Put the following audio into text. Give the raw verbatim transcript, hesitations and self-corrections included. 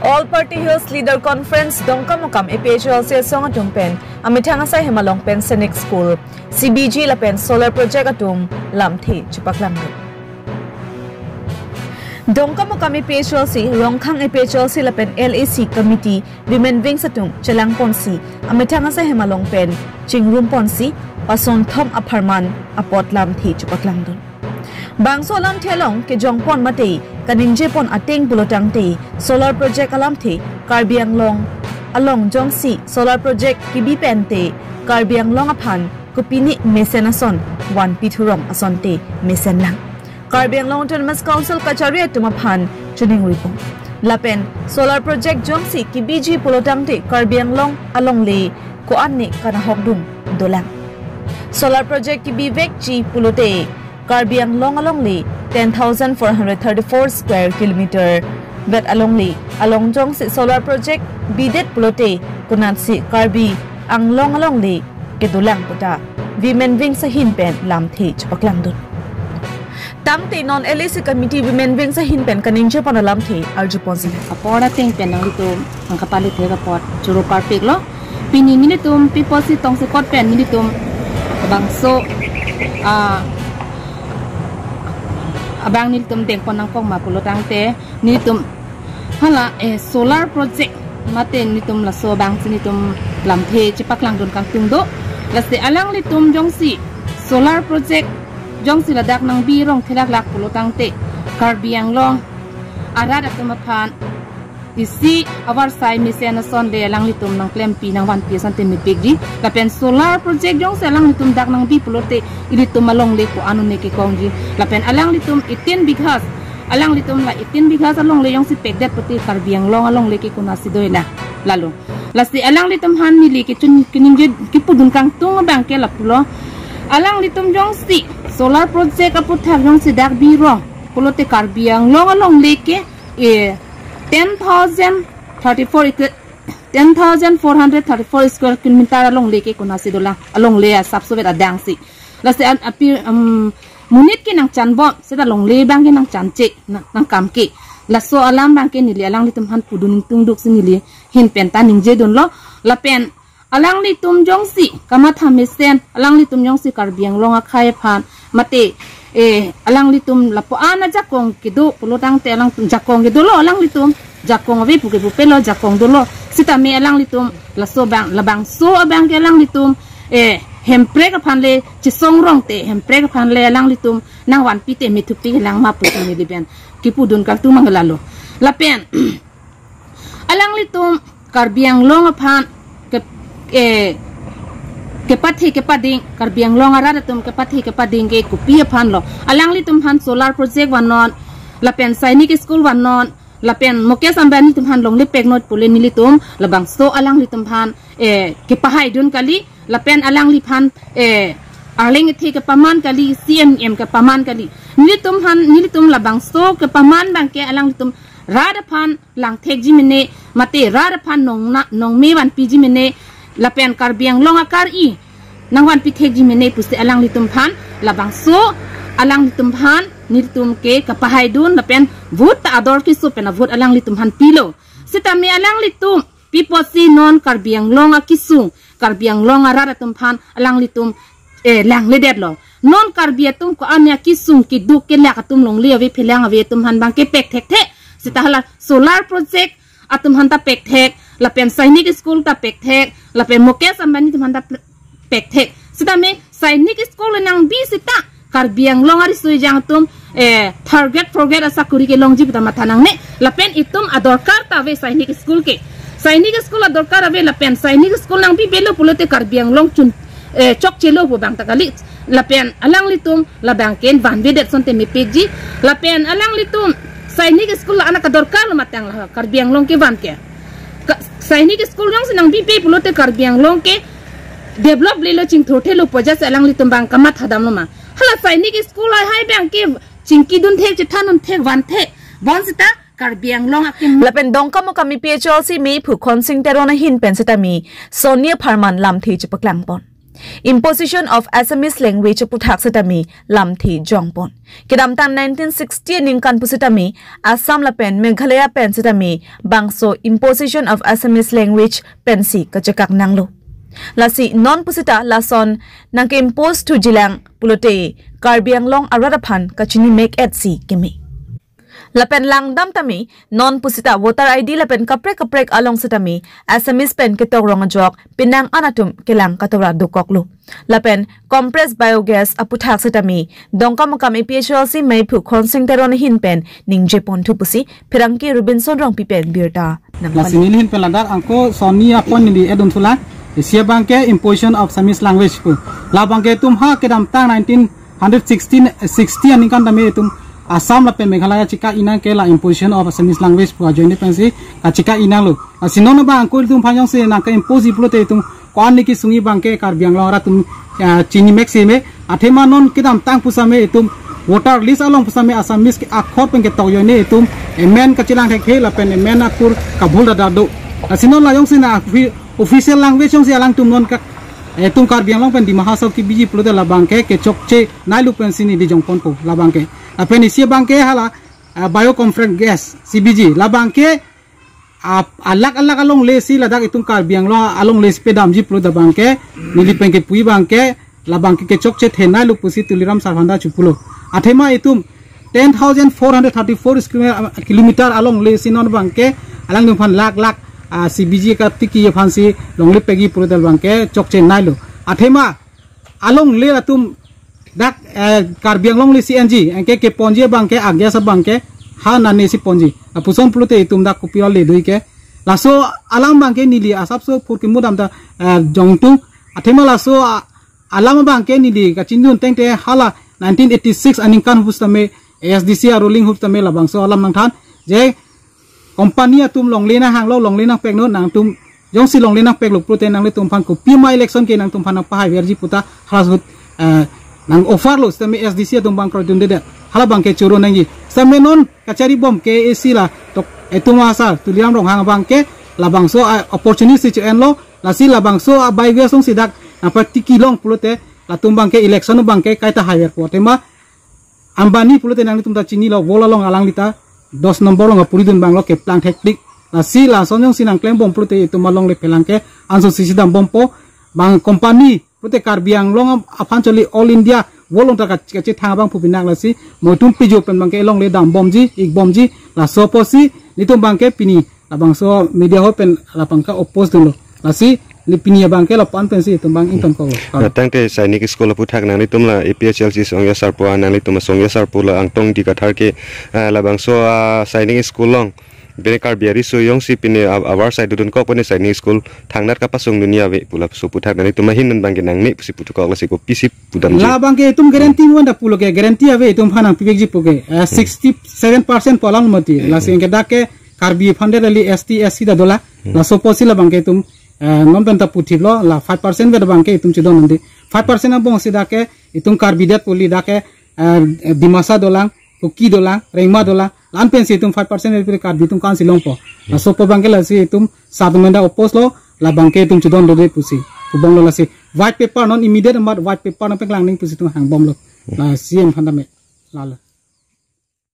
All Party Hills Leader Conference Dongkamukam A P H L C asong atum pen amethang asai hem along pen Sainik School, C B G lapen solar project atum lamthe chepaklangdun. Dongkamukam A P H L C, Rongkhang A P H L C lapen L A C committee, women wings atum chelangponsi amethang asai hem along pen chingrumponsi pasonthom apharman apot lamthe chepaklangdun. Bangso alamthe along kejongpon mate kaningjepon ateng pulotangte, solar project alamthe Karbi Anglong along jongsi solar project kebi pente Karbi Anglong aphan kopine mesen ason vanpi thurong asonte mesenlang. Karbi Anglong Autonomous Council kachari atum aphan choningripo. Lapen solar project jongsi kebiji pulotangte Karbi Anglong alongle ko-an ne kanahokdun dolang. Solar project kebivekji pulote Karbi Anglong alongle ten thousand four hundred thirty-four square kilometer vet alongle along jongsi solar project bidet pulote konatsi Karbi Anglong alongle kedolang puta women wings ahin pen lamthe chepaklangdun. Tangte non L A C committee women wings ahin pen kaningjepon alamthe arjuponsi. Apor ateng pen nanglitum nangkapali thek apot choro parpiklo. Pini nelitum piposi tongsekot pen nelitum bangso, ah, abang nelitum dengpon nangkok ma pulotangte nelitum hala, eh, solar project mate nelitum laso abangsi nelitum lamthe chepaklangdun kangtung do. Lasi alanglitum jongsi solar project jongsi ladak nangbi rong thelaklak pulotangte Karbi Anglong arat atum aphan isi avarsai mesen asonle alanglitum nangklempi nangvanpi asonte mepikji. Lapen solar project jongsi alanglitum dak nangbi pulote ilitum alongle ko-an ne kekongji. Lapen alanglitum eighteen bighas, alanglitum la eighteen bighas alongle jongsi pekdet pulote Karbi Anglong alongle ke konatsi doilang. Lalo. Lasi alanglitum aphan neli kechun keningje kepudun kangtung abangke lapulo. Alanglitum jongsi solar project aputhak jongsi dak bi rong pulote Karbi Anglong alongle ke, eh, ten thousand thirty-four acre, ten thousand four hundred thirty-four square kilometer alongle ke konatsi dolang, alongle asapso vet adangsi. Lasi an api, um, monit ke nangchanbom, seta longle abangke nangchanche, nang, nangkam ke. Laso alam abangke neli alanglitum aphan pudun ingtungduk si neli ahin pen ta ningjedunlo. Lapen alanglitum jongsi kamatha mesen, alanglitum jongsi Karbi Anglong akhei aphan mate, eh, alanglitum lapu-an ajakong kedo pulotangte alangtum jakong kedolo alanglitum, jakong ave puke pupelo jakong dolo. Sitame alanglitum laso abang, labangso abangke alanglitum, eh, Hemprek aphanle chesong rongte Hemprek aphanle alanglitum nangvanpite methupte lang ma pusi neli pen kepudun kangtung mang lalo. Lapen alanglitum Karbi Anglong aphan ke, eh, kepathe kepading, Karbi Anglong arat atum kepathe kepading ke kopi aphanlo. Alanglitum aphan solar project vannon, lapen Sainik School vannon, lapen Mukesh Ambani atum aphan longle peknot pule nelitum labangso alanglitum aphan, eh, kepahaidun kali, lapen alangliphan, eh, arleng ethe kepaman kali, C M M kepaman kali. Nelitum aphan, nelitum labangso kepaman abangke alanglitum rat aphan langthekji mene, mate rat aphan nong na, nongme vanpiji mene, lapen Karbi Anglong akari nangvanpi thekji mene pusi alanglitum aphan labangso alanglitum aphan nelitum ke kapahaidun lapen vote ta ador keso pen avote alanglitum aphan pilo. Sitame alanglitum piposi non Karbi Anglong akesung, Karbi Anglong arat atum aphan alanglitum, eh, langledetlo. Non Karbi atum ko-an akesung keduk kelak atum longle ave phelang ave atum aphan abangke pekthekthe. Seta hala solar project atum aphan ta pekthek, lapen Sainik School ta pekthek, lapen Mukesh Ambani atum aphan ta pekthek. Sitame Sainik School nangbi seta Karbi Anglong ariso ejang atum, eh, third grade, fourth grade asakuri kelongji puta matha nangne. Lapen itum adorkar ta ave Sainik School ke. Sainik School adorkar ave lapen Sainik School nangbi belo pulote Karbi Anglong chun, eh, chokchelo pu abang ta kali. Lapen alanglitum labangke vanvedet asonte mepikji. Lapen alanglitum Sainik School la anak adorkar lo matang la Karbi Anglong kevan ke. Ka, Sainik School jongsi nangbipe pulote Karbi Anglong ke develop lelo chingthurthelo pu ajat si alanglitum abang kamathadamlo ma. Hala Sainik School hai hai abangke chingkidun thek, chethandun thek, van thek. Bonseta Karbi Anglong akim. Lapen Dongkamukam A P H L C mephu Khonsing Teron ahin pen sitame sonni apharman lamthe chepaklangpon. Imposition of Assamese language aputhak setame lamthe jongpon. Kedamtang nineteen sixty aningkan pusitame Assam lapen Meghalaya pen setame bangso imposition of Assamese language pensi kachekak nanglo. Lasi non pusita lason nangke-impose thujilang pulote Karbi Anglong arat aphan kachini mek-et si keme. Lapen langdam tame non pusita voter I D lapen kaprek kaprek along setame Assamese pen ketok rong ajok penang an atum kelang katora dokoklo. Lapen compressed biogas aputhak setame Dongkamukam A P H L C meiphu Khonsing Teron ahin pen ningjeponthu pusi pherangke Robinson Rongpi pen birta nang. Lasi neli ahin pen ladak angko sonni a-point neli edun thula. Isi abangke imposition of Assamese language pu. Labangke itum ha kedamtang nineteen hundred sixteen, sixty aningkan tame itum Assam lapen Meghalaya chika-i nang ke la imposition of Assamese language pu ajoine pensi kachika-i nanglo. Lasi non abang angko itum aphan jongsi nangke-impose pulote itum ko-an niki sungji abangke Karbi Anglong arat atum, ah, chini mek si me. Athema non kedamtang pusitame itum voter list along pusitame Assamese ke akhor pen ketok ajoine itum amen kachelang thekthe lapen amen akur kabhul dada do. Lasi non la jongsi na offi-, official language jongsi alangtum non ka itum Karbi Anglong pen Dima Hasao kebiji pulote labangke kechokche nailu pensi neli jongponpo labangke. Lapen isi abangke hala, ah, biocompressed gas C B G labangke, ah, alak alak alongle si ladak itum Karbi Anglong alongle si pedamji pulote abangke neli pen kepu abangke labangke kechokche the nailu pusi Tuliram Sarphan ta chopulo. Athema itum ten thousand four hundred thirty-four square kilometer alongle si non abangke alangtum aphan lak lak, ah, C B G katiki aphansi longle pegi pulote abangke chokche nailo. Athema alongle atum dak, eh, Karbi Anglong le C N G anke keponji abangke a-gas abangke ha nane si ponji. Lapuson pulote itum dak kopi ole dui ke. Laso alam abangke neli asapso phurkimo dam ta, eh, jongtung. Athema laso a-, alam abangke neli kachingdun tangte hala nineteen eighty-six aningkan ahut tame A S D C a-ruling ahut tame labangso alam nangthan je company atum longle nanghanglo, longle nangpeknon, nangtum jongsi longle nangpeklo pulote nanglitum aphan kopima election ke nangtum aphan nangpahaiverji puta hala ahut, eh, nang-offer lo sitame A S D C atum abang kroidunde det. Hala abangke choro nangji. Sitame non kachari bom ke isi latok itum asar Tuliram Ronghang abangke labangso, ah, opportunist si cho-enlo, lasi labangso, ah, biogas along si dak nangpatiki long pulote latum abangke election abangke kaita haiverpo. Athema Ambani pulote nanglitum ta chinilo, wall along alangli ta dos number along apuri dun abanglo keplang thektik. Lasi lason jongsi nangklem bom pulote itum alongle phelang ke anso sisi dam bompo. Bang company pulote Karbi Anglong aphan choli all India wall along ta kach-, kachethang abang pu pinak lasi mo itum pijo pen abangke alongle dam bomji, ik bomji, laso apotsi nelitum abangke pini labangso media hall pen labangke oppose dunlo. Lasi neli pini abangke lapu-an pensi itum abang ingtonkoklo. Na tangte Sainik School aputhak nanglitum la A P H L C songja sarpo, nanglitum songja sarpo la Angtong Ingti Kathar ke, ah, labangso, ah, Sainik School along pine Karbi ariso jongsi pine a-, abar sai dudunkok pine Sainik School thangnat kapasung dunji ave pu laso aputhak nanglitum ahin non abangke nangne pusi puthukok, lasi kopisi pudamji. Labangke itum guarantee mo anta pulo ke guarantee ave itum aphan nangpivekji pu ke, eh, sixty-seven percent pu alam mati. Lasi anke dak ke Karbi aphan det kali, S T, S C ta dolang. Hmm. Laso apotsi labangke itum, eh, non pen ta puthiplo, la five percent vet abangke itum chedon nangji. Five percent angbong si dak ke itum Karbi det pu kali, dak ke, eh, Dimasa dolang, Kuki dolang, Rengma dolang, la-an pensi itum five percent vet pu Karbi atum ko-ansi longpo. Hmm. Laso apo abangke lasi itum sat menda oppose lo, labangke itum chedon dode pusi. Kubomlo lasi white paper non immediate amat white paper nangpeklang nangji pusi itum hangbomlo. Hmm. La C M aphan tame. Lalo.